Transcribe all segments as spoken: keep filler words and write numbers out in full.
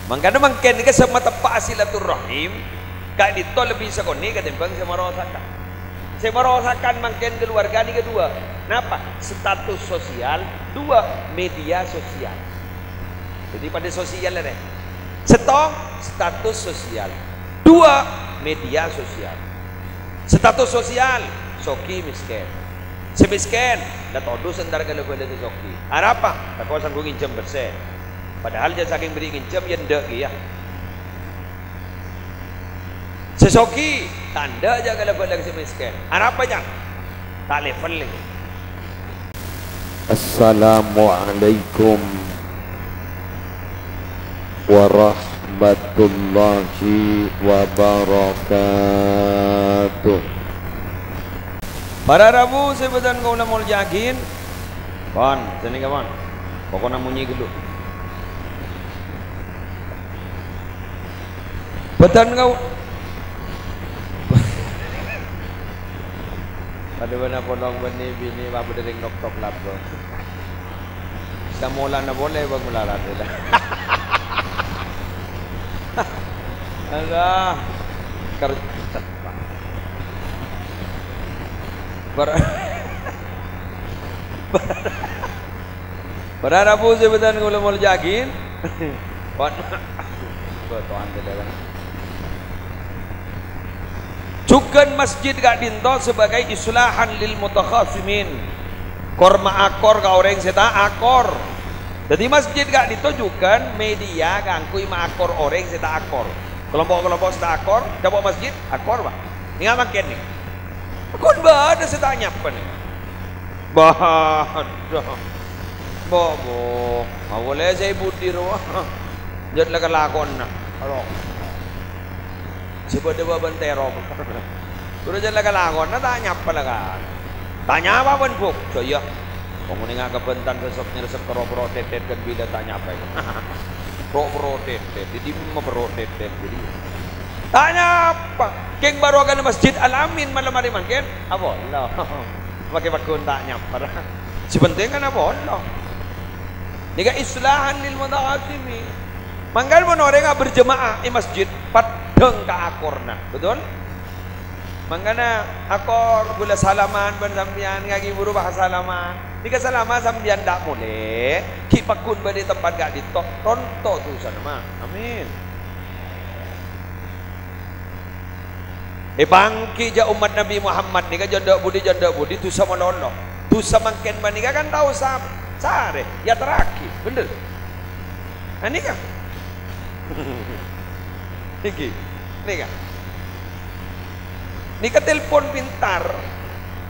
Mangkana mangkèn nèka sè mateppa'a silaturrahim, ka'dinto lebbi sakonè' katèmbhâng sè marosakan. Sè marosakan mangkèn kaluwarga nèka duwâ'. Napa? Status sosial, duwâ', media sosial. Dhâddhi padâ sosial arè. Sèttong, status sosial. Duwâ', media sosial. Status sosial, soghi mèskèn. Sè mèskèn, la todus entar ka la-bâlâ sè soghi. Arapa? Tako' sangghu ngènjhâm pèssè. Padahal jhâ' sakèng bâri' ngènjhâm, yâ endâ' kèya. Sè soghi, ta' endâ' jhâ' ka la-bâlâ sè mèskèn. Arapa, Cang? Ta' level, lè. Assalamualaikum warahmatullahi wabarakatuh. Para rabu sè bâdhân kaulâ molja'aghi, pon, sènèka, pon. Pokona monyè ghâllu. Bâdhân kau-, padâ bân ponong bânnè binè, apa bâdâ rèng nok-tok labâng. Samolana polè bâng malarat, ya. Alah. Ker-, ber-, Para rabu sè bâdhân kaulâ molja'aghi. Pon-, bâtowan tèdhâ kan. Jhughân masjid ka'dinto sebagai islahan lil mutakhasimin. Kor maakor ka orèng sè ta' akor. Dhâddhi masjid ka'dinto jhughân media kaangghuy maakor orèng sè ta' akor. Kelompok-kelompok sè ta' akor, dâpa' masjid, akor, Pak. Nèka mangkèn nè. Kon bâdâ sè ta' nyapa nè. Bâdâ. Bo, bo. Mawalè sè budi rowa. Jhât la kalakonna. Alo. Sè bâdâ bâbân terop. Buru jhât la kalakonna ta' nyapa la kan. Ta' nyapa bân buk. Jâ iyâ. Pokokna nga' kabântan sè sok nyersek ro-, pro-, tetet kan bilâ ta' nyapa. Ro-, pro-, tetet. Dhâddhi ma-, pro-, tetet. Dhâddhi ta' nyapa. Kèng barokana Masjid Al-Amin malem arè mangkèn. Apa? Lo. Makè pagghun ta' nyapa. Sè penting kan apa? Lo. Nèka islahan lil mutakhasimin. Mangkana mon orèngnga berjemaah è masjid, paddhâng ka akorna. Betul? Mangkana akor ghulâ salaman bân sampèyan, ngaghi buru pas salaman. Nèka salama sampèyan ta' molè, ghi' pagghun bâdâ è tempat ka'dinto, ronto dusana, Ma. Amin. Èpangghi jhâ' ommat Nabbhi Muhammad nèka jhâ' endâ' budi, jhâ' endâ' budi, dusa malolo. Dusa mangkèn panèka kan tao sa-, sarè, èyaterraghi, bhender? Nah, nèka. Nèka. Nèka. Nèka telpon pintar.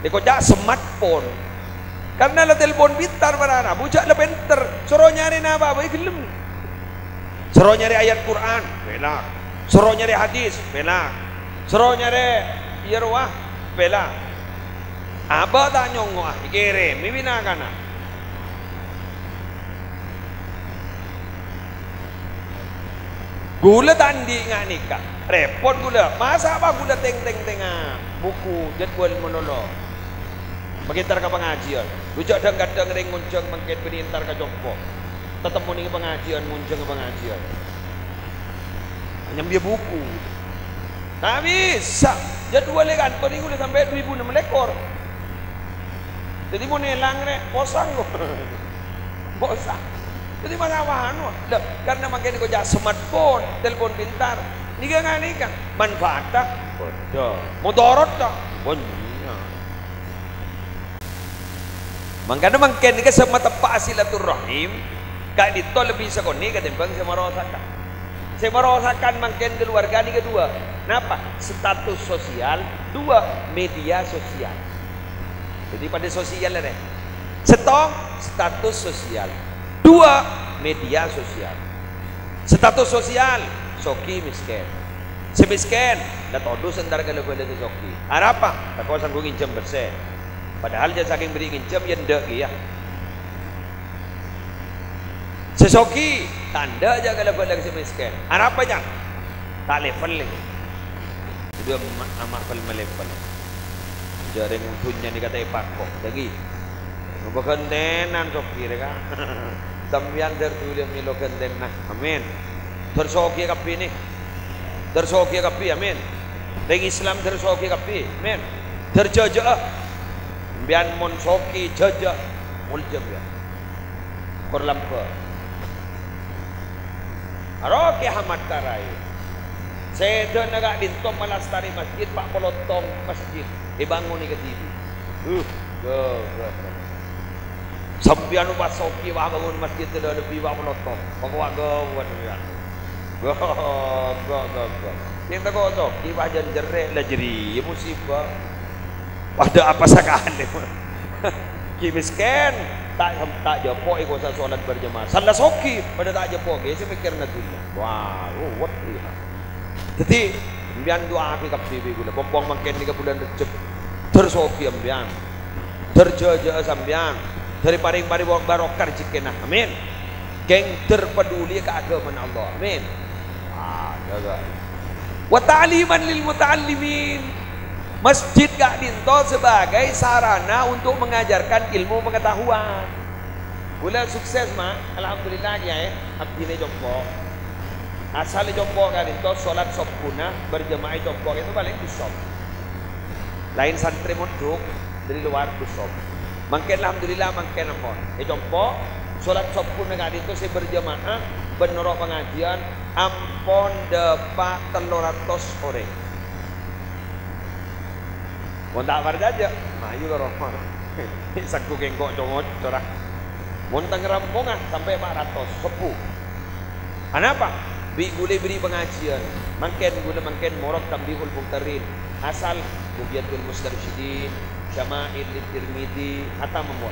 Èkoca' smartphone. Karna la telpon pintar, para rabu, jhâ' la pènter. Soro nyarè napa bhâi ghellem. Soro nyarè ayat Qur'an, pèlak. Soro nyarè hadis, pèlak. Soro nyarè, iyâ rowa, pèlak. Abâ' ta' nyongngo'a, èkèrèmè bi' na'-kana'. Ghulâ ta' andi' nga' nèka. Rèpot ghulâ. Masa' apa ghulâ teng-teng tengnga buku jadwal malolo? Makè entar ka pangajiân. Lu jhâ' dhâng-kadhâng rèng ngonjhâng mangkèn bânnè entar ka compo'. Tatemmo nèng pangajiân, ngonjhâng pangajiân. Nyambiyâ buku. Ta' bisa. Jadwal è kantor nèko la sampè' du èbu ennem lèkor. Dhâddhi mon èlang rè, posang, kok. Posang. Dhâddhi masalah anu, lho, karna mangkèn èkoca' smartphone, telpon pintar. Nèka nga' nèka, manfaatta padâ. Mudharatta bânnya'. Mangkana mangkèn nèka sè mateppa'a silaturrahim, ka'dinto lebbi sakonè' katèmbhâng sè marosakan. Sè marosakan mangkèn kaluwarga nèka duwâ'. Napa? Status sosial, duwâ', media sosial. Dhâddhi padâ sosial arè. Sèttong, status sosial. Duwâ', media sosial. Status sosial, soghi mèskèn. Sè mèskèn, la todus entar ka la-bâlâ sè soghi. Arapa? Tako' sangghu ngènjhâm pèssè. Padahal jhâ' sakèng bâri' ngènjhâm, yâ endâ' kèya. Sè soghi, ta' endâ' jhâ' ka la-bâlâ sè mèskèn. Arapa, Cang? Ta' level, lè. Dhâddhi ama', ama' pel-malevel. Jhâ' rèng dhunnya nèka ta' èpako. Dhâggi'. Ngopo ghântènan soghi rèka. Sampèyan dhâr dhuli mèlo ghântèna. Amin. Dâr soghi kabbhi nè. Dâr soghi kabbhi, amin. Rèng Islam dâr soghi kabbhi, amin. Dâr jhâjhâ'â. Sampèyan mon soghi jhâjhâ, molja sampèyan. Kor lambâ'. Aro Kè Ahmad Tarai. Sèdhâna ka'dinto malastarè masjid, pa' polo tong masjid èbângon è kadhibi'. Uh, gawat. Sampèyan pas soghi, wah, bângon masjid tadâ' lebbi pa' polo tong. Pokok gawat sampèyan. Gawat, gawat, gawat. Sè tako' soghi, wah, jhân jherrè' la jârèya musibah. Padâ apa sakalè. Ghi' mèskèn, ta', ta' jhâpo' èkosa solat berjamaah. Sala soghi, padâ ta' jhâpo', ghi' sè mèkkèrna dhunnya. Wah, ruwet, iyâ. Dhâddhi, sampèyan du'aaghi kabbhi bi' kaulâ. Pong-pong mangkèn nèka bulân Rejjeb. Dâr soghi sampèyan. Dâr jhâjhâ'â sampèyan. Dâr èparèng-parèng barokah rejhekkèna. Amin. Kèng dâr paduli ka aghâmana Allah. Amin. Ah, jâgâ. Wa ta'liman lil muta'allimin. Masjid ka'dinto sebagai sarana untuk mengajarkan ilmu pengetahuan. Kaulâ sukses, Ma'. Alhamdulillah, Kèyaè. Abdhina è compo'. Asal è compo' ka'dinto, solat sobbhuna berjamaah è compo' itu paling bârâmpa. Laèn santrè mondhuk dâri lowar bârâmpa. Mangkèn, alhamdulillah, mangkèn ampon. È compo', solat sobbhuna ka'dinto sè berjamaah bân noro' pangajiân ampon dâpa' tello ratos orèng. Mon ta' parcajâ, mayu ka roma. Sangghu kèng ko' co-ngoco ra. Mon tang rampongnga sampè' pa' ratos, seppo. Anapa? Bi' kaulâ èberri' pangajiân. Mangkèn kaulâ mangkèn morok Tanbihul Mughtarrin. Asal Bughyatul Mustarsyidin, Syama'il Tirmidzi, hatam ampon.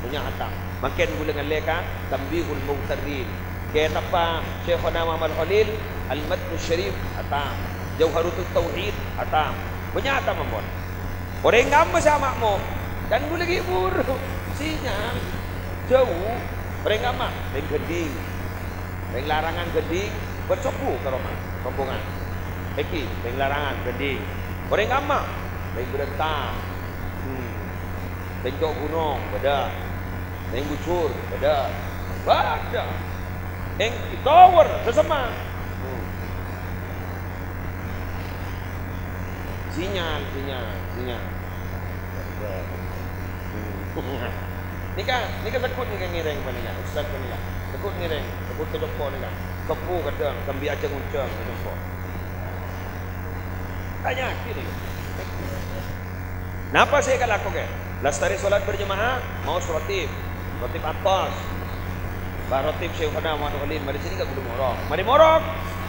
Bânnya' hatam. Mangkèn kaulâ ngallè ka Tanbihul Mughtarrin. Kètabbhâ Syaikhona Muhammad Khalil, Al-Matnus Syarif, hatam. Jauharut Tauhid, hatam. Bânnya' hatam ampon. Orèng kamma sè ama'mo? Kan kaulâ ghi' buru. Sinyal. Jhâu. Orèng kamma? Rèng Ghândhing. Rèng Larangan Ghândhing, bârâmpa ka roma, rombongan. Èngghi, rèng Larangan Ghândhing. Orèng kamma? Rèng Bârântang. Hmm. Rèng Cok Ghunong, bâdâ. Rèng Bujur, bâdâ. Bâdâ. Èngghi, Tower, Sasèma. Hmm. Sinyal, sinyal, sinyal. Nèka, nèka segghut nèka ngèrèng panèka, Ustaz panèka. Segghut ngèrèng, segghut ka compo' nèka. Kebbu kadhâng, sambi ajhâng-onjhâng ka compo'. Tanya'aghi nèka. Napa sè èkalako kè? Lastarè solat berjamaah, maos rotib. Rotib atos. Bâ' rotib Syaikhona Muhammad Khalil, marè sè nèka kaulâ morok. Marè morok,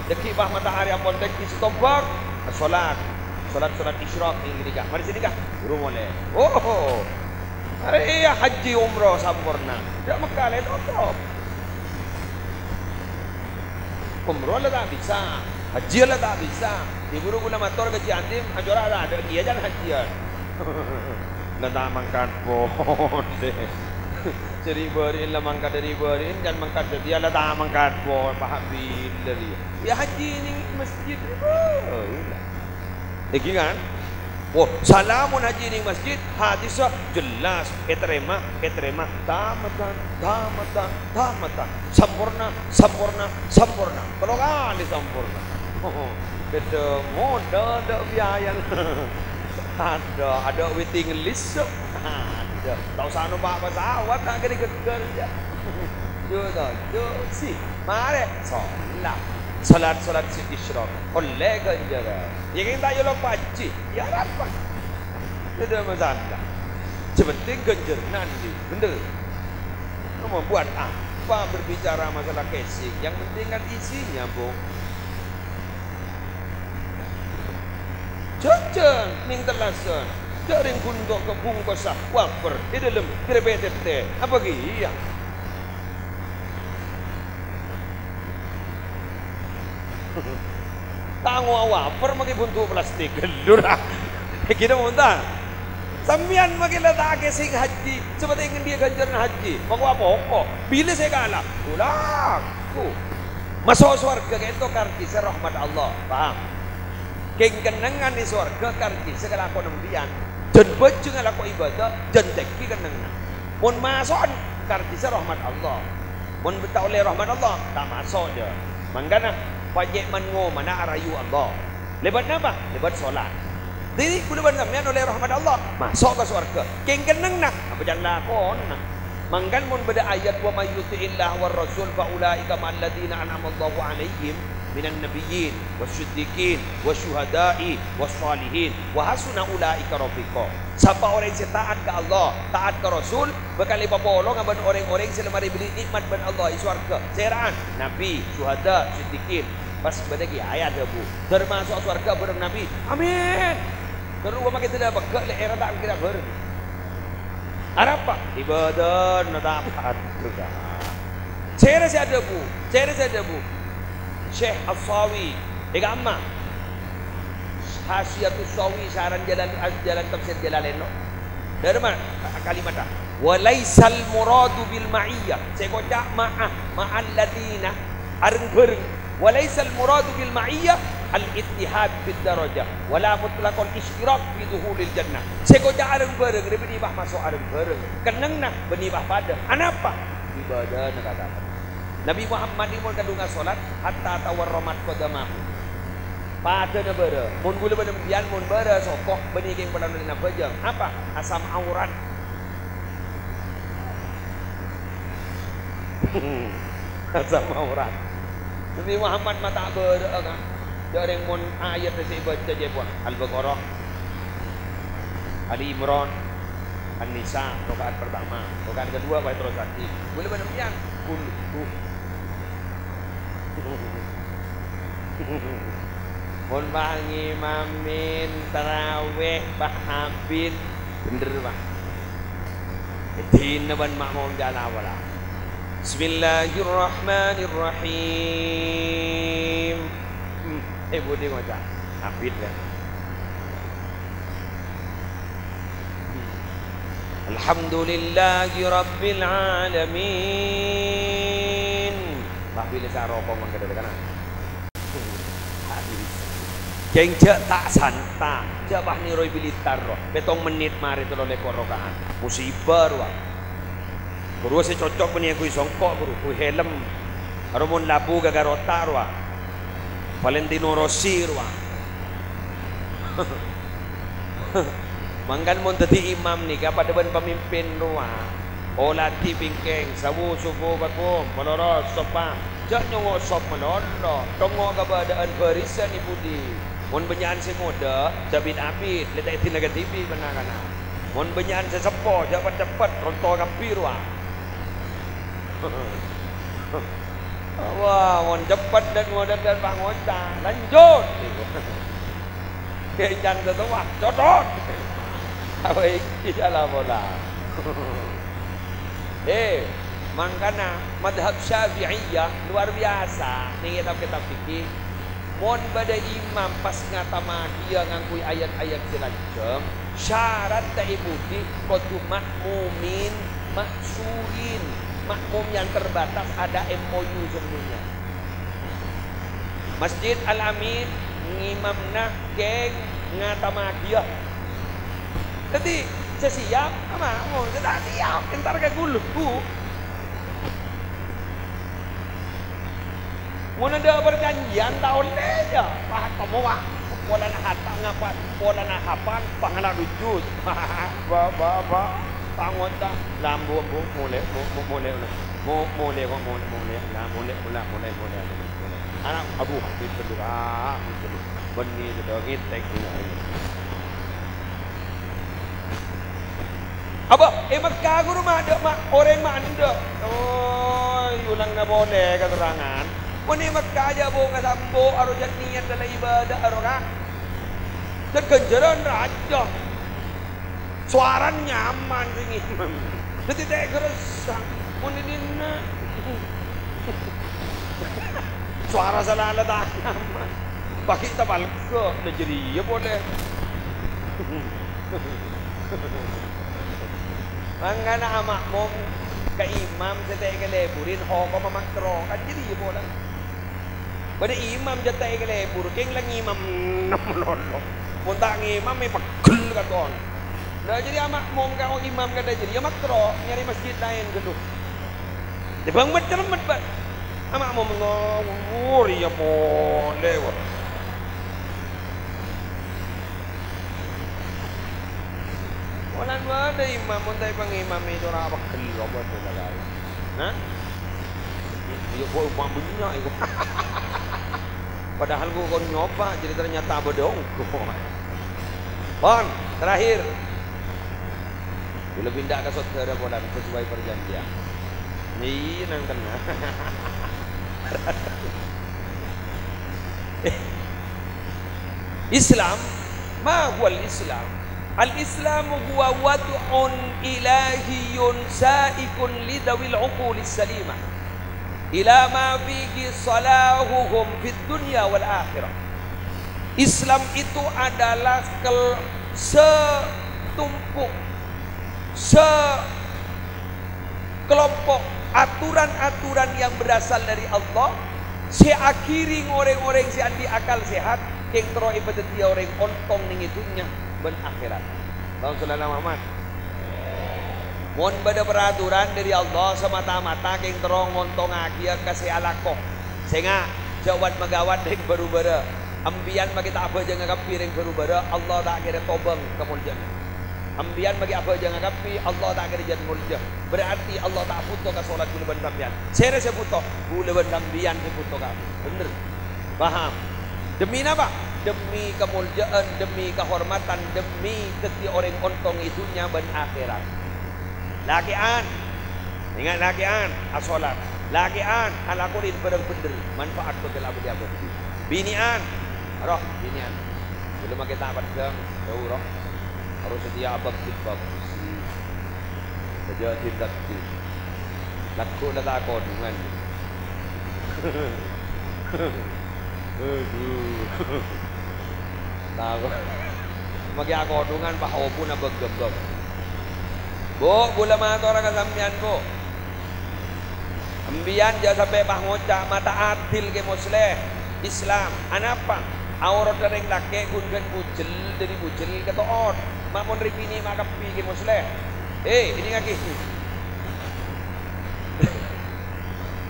dhâggi' pas mataarè ampon tèngghi sè tombâk, solat. Solat-solat isyraq nèng ghânèka. Marè sè nèka, buru molè. Oh, arèya hajji umroh samporna. Dâ' Mekka la ètotop. Umroh la ta' bisa, hajji la ta' bisa. Dhi buru kaulâ mator ka Ji Adim, ajhâ' ra adâ' kèya jhân hajjiyân. La ta' mangkat pon. Jârèya bâri'na la mangkat dâri bâri'na, jhân mangkat dâri la ta' mangkat pon. Paha' bilâ rèya. Yâ hajji nèng masjid rèya. Èngghi kan? Oh, salamon hajji nèng masjid, hadissa jelas, ètarèma, ètarèma, tamatan, tamatan, tamatan, samporna, samporna, samporna, tello kalè samporna. Bâdâ modal, dâ' biayana. Adâ', adâ' waiting list, adâ'. Ta' osa nompa' pesawat, ta' kèra ghâggâr, yâ. Yo, to, yo, si. Marè, solat. Solat-solat sè isyraq. Ollè ghânjhârân. Yâ, kèng ta' èolok pajhi. Yâ, arapa? Tidak masalah. Sè pentèng ghânjhârânna andi'. Bhender. Kamu buat apa berbicara masalah casing? Yang penting kan isinya, Bu. Jhâjhân nèng tellasan. Jhâ' rèng ghun to' kabungkosa wafer è dâlem krèpèt tèttè. Apa kèya? Tango wafer makè bhunto' plastik. Ghâllu ra. Ghi' mon ta'. Sampèyan makè la ta' casing hajji, sè pentèng andi' ghânjhârânna hajji. Mako apa-apa. Bilâ sè kala? Bhulâ. Tuh. Maso' sowarghâ ka'dinto karcissa rahmat Allah. Paham? Kèng kennengngan è sowarghâ karcissa kalako sampèyan. Jhân bhâjheng alako ibâdâ, jhân tèngghi kennengnganna. Mon maso'an karcissa rahmat Allah. Mon ta' ollè rahmat Allah, ta' maso', jâ. Mangkana, Pajhât man-ngomana arayu Allah. Lèbât napa? Lèbât sholat. Dhâddhi, kaulâ bân sampèyan ollè rahmat Allah, maso' ka sowarghâ. Kèng kennengnganna, apa can lakona? Mangkana mon bâdâ ayat, "Wa may yuti'illaha war rasul fa ulaika ma'alladzina an'amallahu 'alaihim minan nabiyyin wasyiddiqin wasyuhada'i wassalihin wa hasuna ulaika rafiqa." Sapa orèng sè taat ka Allah, taat ka Rasul, bhâkal èpapolonga bân orèng-orèng sè la marè èbâghi nè'mat bân Allah è sowarghâ. Sèra'an? Nabbhi, syuhada, siddiqin. Pas bâdâ kèyaè adhâbu, "Dâr maso' sowarghâ bhâreng Nabbhi." Amin. Terro makè dâlâ pegghâ' lè' èra ta' kèra bhâreng. Arapa? Ibâdâna ta' padâ. Sèra sè adhâbu? Sèra sè adhâbu? Syekh As-Sawi, è kamma. Hasyiatus Sawi, syarah Jalal-, Jalal Tafsir Jalalain, no. Dârâmma kalimatta? "Wa laisal muradu bil ma'iyyah." Sè èkoca' ma'a, ma'alladzina, areng-bhâreng. "Wa laisal muradu bil ma'iyyah al-ittihad fid darajah, wa la mutlaqul isytirak fi dukhulil jannah." Sè èkoca' areng-bhâreng, rè bânnè pas maso' areng-bhâreng. Kennengnganna bânnè pas padâ. Anapa? Ibâdâna katakan. Nabbhi Muhammad nèko mon kadhunga sholat, "Hatta tawarramat qadamahu." Padâna bârâ. Mon kaulâ bân sampèyan, mon bârâ soko, bânnè kèng polana bhâjâng. Apa? Asam aurat. Asam aurat. Nabbhi Muhammad ma' ta' bârâ'â, Ka'. Jhâ' rèng mon ayat sè èbâca jhâ' pon. Al-Baqarah, Ali Imran, An-Nisa, rakaat pertama. Rakaat kedua, pas terros ati. Kaulâ bân sampèyan. Kul hu. Mon pas ngimamin tarawih, pas abit. Bhender, Pak. Èdina bân makmum jhâ' la-pola. Bismillahirrahmanirrahim. Hmm, è budi ngoca'. Abit, ya. Alhamdulillahi rabbil alamin. Wah, bilâ saroko mon kadhâ-kadhâ kana. Kèng jhâ' ta' santa', jhâ' pas nèroy bilâ terro. Pèttong mennit marè tello lèkor rakaat. Musibah rowa. Buru sè cocok bânnè ghuy songko', buru ghuy helm. Aro mon labu ghâghâr otak rowa. Valentino Rossi rowa. Mangkana mon dhâddhi imam nèka padâ bân pamimpin rowa. Oladhi bingkèng, sawu sufu bhâghus, maloros, soppa. Jhâ' nyongngo' sop malolo, tèngngo' kabâdâ'ân bhârisan è budi. Mon bânnya'an sè ngodâ, jhâ' bit-abit, lè ta' èdina kadhibi' bân na-kana. Mon bânnya'an sè seppo, jhâ' pet-ceppet, ronto kabbhi rowa. Wah, mon ceppet dhân-ngodâ dhân pangoca', lanjut. Kèng can towa, codot. Apa iki salah pola? Eh, mangkana madhab Syafi'iyah luar biasa neng kitab-kitab fikih. Mon bâdâ imam pas ngatamaghi ngangghuy ayat-ayat sè lanjhâng, syaratta è budi kodhu ma'mumin, ma'surin. Makmum yang terbatas ada M O U sebelumnya. Masjid Al-Amin ngimamna kèng ngatamaghi. Dhâddhi, sè siap, ama, mon sè ta' siap, entar ka ghullu. Mon adâ' parjanjian, ta' ollè, yâ. Wah, komo, wah. Polana hata ngapa, polana hapa, pangala rujut. Ba, ba, ba. Pangonta. Lambu, bu, molè, bu, bu, molè, molè. Mo-, molè, kok, molè, molè. Lah, molè, molè, molè, molè, molè. Ana', aduh, pinter juga, pinter. Bânnè sè dâ' ngètèk. Apa? È Mekkah ghuru ma' adâ' ma', orèng ma' endâ'. Oh, ulangnga polè katerrangan. Mon è Mekkah jhâ' bhunga sambo, aro jhât niyat dâlâ ibâdâ, aro, Ka'. Dâ' ghânjhârân rajâ. Sowarana nyaman sè ngimam. Dhâddhi ta' ghâressa. Mon è dinna'. Sowara salala ta' nyaman. Paghi' tapalga, la jârèya polè. Mangkana ama'mum ka imam sè ta' èkalèburin, hokomma makro. Kan jârèya polè. Bâdâ imam jhâ' ta' èkalèbur, kèng la ngimam malolo. Mon ta' ngimam, èpegghel katon. Lah, jârèya ama'mum ka imam kadhâ' jârèya makro, nyarè masjid laèn ghâllu. Tèmbhâng met-cermet, bân. Ma'mum ngawur, iyâ polè, wah. Polana bâdâ imam, mon ta' èpangimami, cora' pegghel, apa bâdâ la kaè. Hah? Iyâ, kok imam bânnya' itu. Padahal gua kon nyoba, jadi ternyata bâdâ ongghu. Pon, terakhir. Kaulâ pinda ka saudara polana sesuai perjanjian. Iyâ, nang tenna'. Islam, ma huwal Islam? Al-Islamu huwa wad'un ilahiyyun sa'iqun li dzawil uqulis salimah ila ma fihi salahuhum fid dunya wal akhirah. Islam itu adalah kel-, setumpuk, sekelompok aturan-aturan yang berasal dari Allah, sè aghiri orèng-orèng sè andi' akal sehat, kèng terro èpadhâddhiyâ orèng ontong neng è dhunnya bân akhèrat. Allahumma shalli ala Muhammad. Mon bâdâ peraturan dâri Allah, samata-mata kèng terro ngontongaghiyâ ka sè alako. Sènga', jhâ' wat-maghâwat rèng bâru-bârâ. Embiyan maghi ta' abhâjânga kabbhi rèng bâru-bârâ, Allah ta' kèra tobâng kamoljâ'ânna. Embiyan maghi abhâjânga kabbhi, Allah ta' kèra jhân moljâ. Berarti Allah ta' bhuto ka solat kaulâ bân sampèyan. Sèra sè bhuto? Kaulâ bân sampèyan sè bhuto ka Allah. Bhender. Paham? Demi napa? Demi kamoljâ'ân, demi kahormadhân, demi dhâddhi orèng ontong è dhunnya bân akhèrat. Lakè'an, enga' lakè'an, asolat. Lakè'an, alakonè bhârâng bhender, manfaat bhâkal abâdhi-abâdhi. Binè'an, roh, binè'an. Belum makè ta' peddhâng, jhâu, roh. Harus satèya abâk jilbab besi. Sajâ din raddhin. Lagghu' la ta' kodhungan. Adhu. Tako'. Maghi akodhungan, pas opona bâk-ghâbâk. Bu', kaulâ matora ka sampèyan, Bu'. Embiyan jhâ' sampè' pas ngoca', "Ma' ta' adil, Kè Musleh." Islam. Anapa? Aoradhâ rèng lakè' ghun ghân bujel, dâri bujel ka to'ot. Ma' mon rèng binè' ma' kabbhi, Kè Musleh. He, èdingngaghi.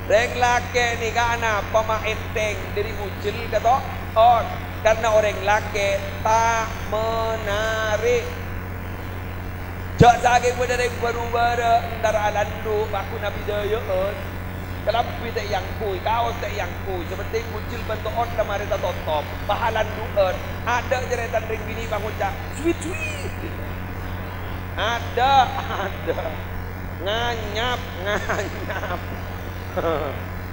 Rèng lakè' nèka anapa ma' ènthèng dâri bujel ka to'ot? Karna orèng lakè' ta' menarè. Jhâ' sakèng bâdâ rèng bâru-bârâ, entar alandu', paghun abidâyâ'ân. Kalambhi ta' èangghuy, kaos ta' èangghuy, sè pentèng bujel bân to'ot la marè tatotop, pas alandu'ân, adâ' carètana rèng binè' pas ngoca', "Sweet, sweet." Adâ', adâ'. Nganyap, nganyap.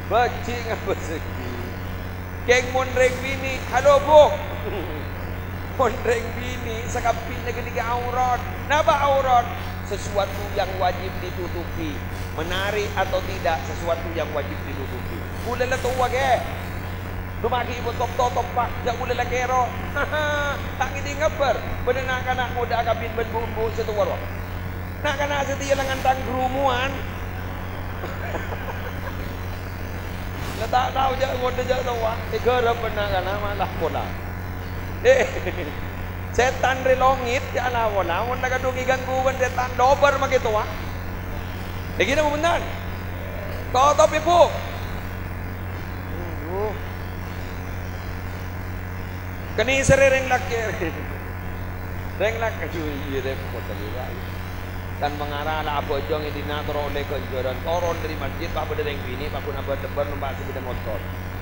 Bâji' ngabâsaghi. Kèng mon rèng binè', halo, Bu'. Mon rèng binè', sakabbhina ghânèka aurat. Napa aurat? Sesuatu yang wajib ditutupi. Menarik atau tidak, sesuatu yang wajib ditutupi. Kaulâ la towa, Kè. Duma'aghi, Bu', totop-totop, Pak. Jhâ' kaulâ la kèro. Ta' ngèdhing kabhâr. Bâdâ na'-kana' ngodâ'â kabin bân bu'-embu' sè towa rowa. Na'-kana' satèya la ngantang ghârumowan. La ta' tao jhâ' ngodâ jhâ' towa, èghârâp bân na'-kana' malah pola. Eh, sètan rè longit jhâ' la pola, mon la kadhung èghânggu bân sètan, lobâr makè towa. Èngghi napa bhunten? Totop, Ibu. Aduh. Kanèserrè rèng lakè'. Rèng lakè', aduh, iyâ, rèpot, aduh, Pak. Kan mangara la abhâjâng è dinna' terro ollè ghânjhârân. Toron dâri masjid, pas bâdâ rèng binè', pas ghun abâr-tebbâr nompa' sepèda motor.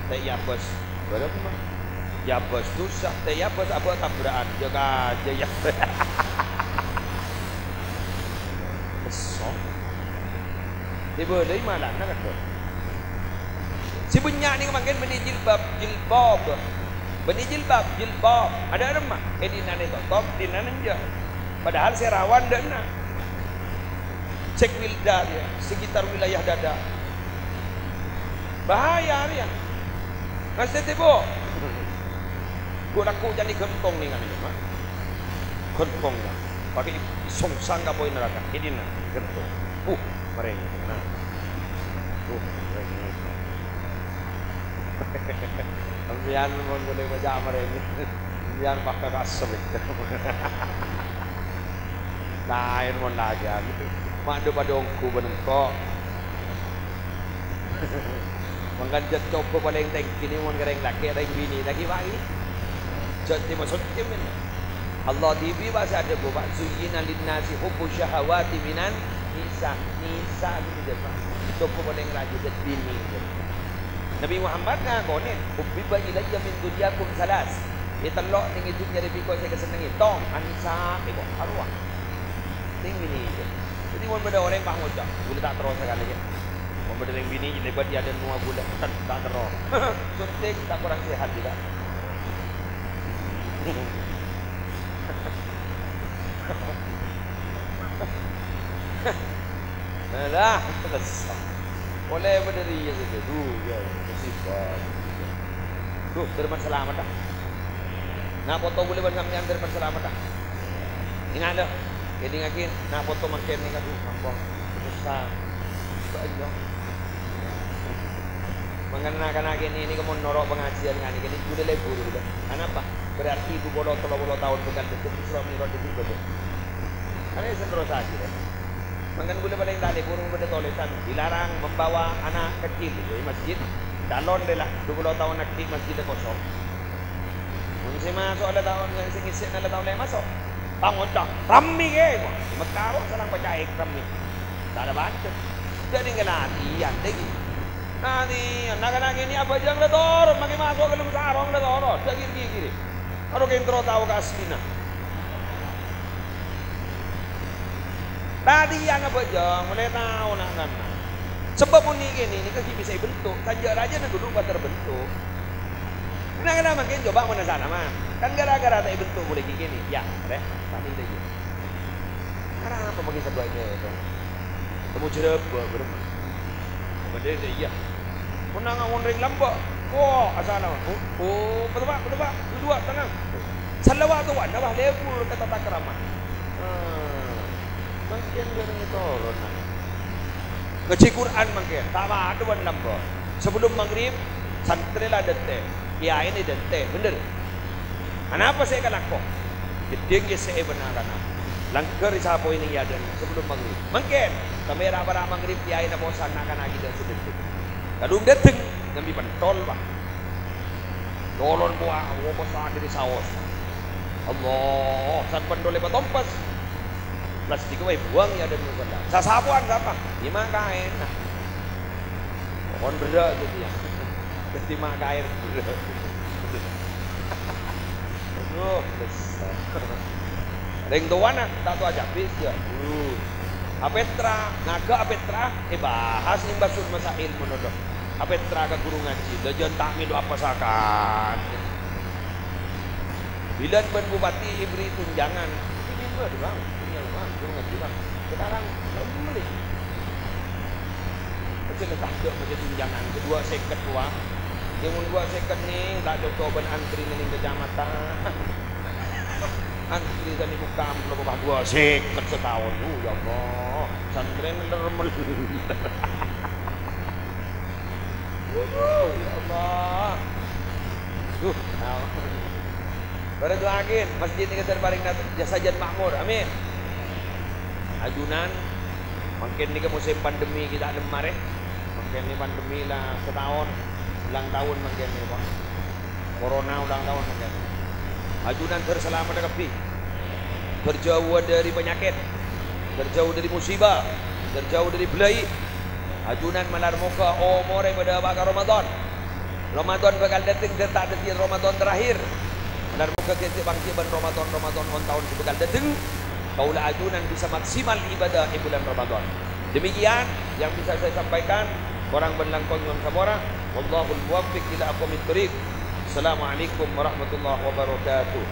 Ta' èabâs. Bârâmma? Èabâs dhusa. Ta' èabâs, abâ' tabra'an. Jâ kajâ, yâ. Kesel. Èbâlâi malana, kan, Bos? Sè bânnya' nèko mangkèn bânnè jilbab, jilbab. Bânnè jilbab, jilbab. Adâ' remma. È dinna' nè totop, dinna' nènjâ. Padahal sè rawan dâ' enna'. Sè wilda, ya, sekitar wilayah dada. Bahaya, ya. Nastètè, Bu. Bu, lagghu' ca'na ghântong nèng, kan, ya, Mak? Ghântong, ya. Pakai songsang ka apoy naraka. Ini, nah, ghântong. Uh, marèngè, nah. Uh, marèngè. Sampèyan mon bolè baca marèngè. Sampèyan pas ka kasem. Laèn mon lajân. Mandhu padâ ongghu bân engko'. Mangkana jhât coba palèng tèngghi nèka mon ka rèng lakè', rèng binè' laghi wa'i. Jhât tèmo soccè men. Allah dhibi', Pak, sè adhâbu, Pak, "Zuyyina linnasi hubbu syahawati minan nisa." Nisa' ghânèka, Pak. Coba palèng rajâ jhât binè'. Nabi Muhammad ngakonè, "Hubbiba ilayya min dunyakum salas." È tello' neng è dhunnya rèya bi' engko' sè èkasennengngè. Tong, an-nisa', èko, arowa. Rèng binè'. Dhâddhi, mon bâdâ orèng pas ngoca', "Ghulâ ta' terro sakalè, yâ." Mon bâdâ rèng binè' lèbât è adâ'na mowa ghulâ, "Ten, ta' terro." Suntik, ta' korang sehat jiyâ, ta'? Alah, terros. Ollè bâdâ rèya saja. Duh, yâ, musibah. Duh, dhâremma salamet, ah. Na' poto ghulâ bân sampèyan dhâremma salamet, ah. Ènga' la, èdingngaghi, na' poto mangkèn nèka, duh, ampon, susah. Bânnya'. Mangkana na'-kana' kènè' nèka mon noro' pangajiân nganè kènè' ghulâ lebur, ghulâ. Anapa? Berarti du polo, tello polo taon bhâkal dâteng Isra Mi'raj dhibi' bâdâ. Arèya sè terrosaghi, rè. Mangkana ghulâ palèng ta' lebur mon bâdâ tolèsan, dilarang membawa anak kecil, è masjid. Calon rè la, du polo taon aghi' masjidda kosong. Mon sè maso' la taon, sè ngèssèna la taon lè' maso'. Tang onca, rammè kèya, kok. È Mekka, kok, salang paca'èk rammè. Ta' la bâca. Jhâ' nèng latihan, lagi. Latihan, na'-kana' kènè' abhâjâng la toron, makè maso' ka dâlem sarong la toron. Jhâ' gir-gigir. Aro kèng terro tao ka aslina. Tadhiyâ abhâjâng, molaè tao na'-kana'. Sabâb mon nè'-kènè' nèka ghi' bisa èbentuk, sanja' rajâna ghulâ pas terbentuk. Na'-kana' mangkèn coba mon asalaman. Kan gara-gara ta' èbentuk molaè ghi' kènè'. Yâ, rè, ta' mènta iyâ. Arapa mangkèn sabâ' kèya, to? Tamo jhârâbâ, bârâmma? Bâdâ sè iyâ. Mon nanga mon rèng lambâ', wo, asalaman. Oh, oh, patopa', patopa', duduwâ', tenang. Salawat towana, wah, lebur ka tatakrama. Ah, mangkèn bâreng toron, nah. Ngajhi Qur'an mangkèn, ta' padâ bân lambâ'. Sabellum maghrib, santrè la dântè', kèyaèna dântè', bhender. Anapa sè èkalako? Gheddhing ghi' sè èbânnakana. Langghâr èsapoè neng è adâ'na sabellum maghrib. Mangkèn, sampè' ra'-para' maghrib, kèyaèna posan na'-kana' ghi' ta' sè dântè'. Kadhung dâteng, nambi pentol, Pak. Toron powa, wokos adhiri saos. Allah, san pentol èpatompes. Plastik wae buwâng è adâ'na musala. Sasapowan sapa? Yâ, ma' kaèna. Pokon berrâ' gitu ya. Dâddhi ma' kaèna berrâ'. Aduh, besar. Rèng towana, ta' towa cabis, ya. Aduh. Apètra, ngaghâ' apètra, èbahas è Basul Masail mono, do. Apètra ka ghuru ngajhi, la jân ta' mèlo apa sakat. Bilân bân bupati èbherri' tunjangan. Ini mah, Bang, tunjangan, Bang, guru ngajhi, Bang. Sekarang, lem-, mending. Kecil tak ada macam tunjangan, kedua seket, Bang. Yang kedua seket ni, tak cocok bân antri neng kecamatan. Antri tadi buka amplop, Bang, dua seket setahun. Oh, ya Allah. Santri meler-meler. Wuh, ya Allah. Duh, kenal. Bârâ du'aaghin, masjid nèka sè parèng na-, jâ-, sajân makmur. Amin. Ajunan, mangkèn nèka musim pandemi ghi' ta' lem marè. Mangkèn nèka pandemi la sataon, ulang tahun mangkèn nèka, Pak. Corona ulang tahun mangkèn. Ajunan ter-, salamet kabbhi. Terjauh dari penyakit, terjauh dari musibah, terjauh dari bâlâi. Ajunan malar moghâ omorra padâ apa ka Ramadan. Ramadan bhâkal dâteng dan ta' dâddhi Ramadan terakhir. Malar moghâ ghi' sè panggi bân Ramadan-Ramadan on-taon sè bhâkal dâteng, kaulâ ajunan bisa maksimal ibadah è bulân Ramadan. Demikian yang bisa saya sampaikan. Korang bân langkong nyo'on sapora. Wallahul muwaffiq ila aqwamit thoriq. Assalamualaikum warahmatullahi wabarakatuh.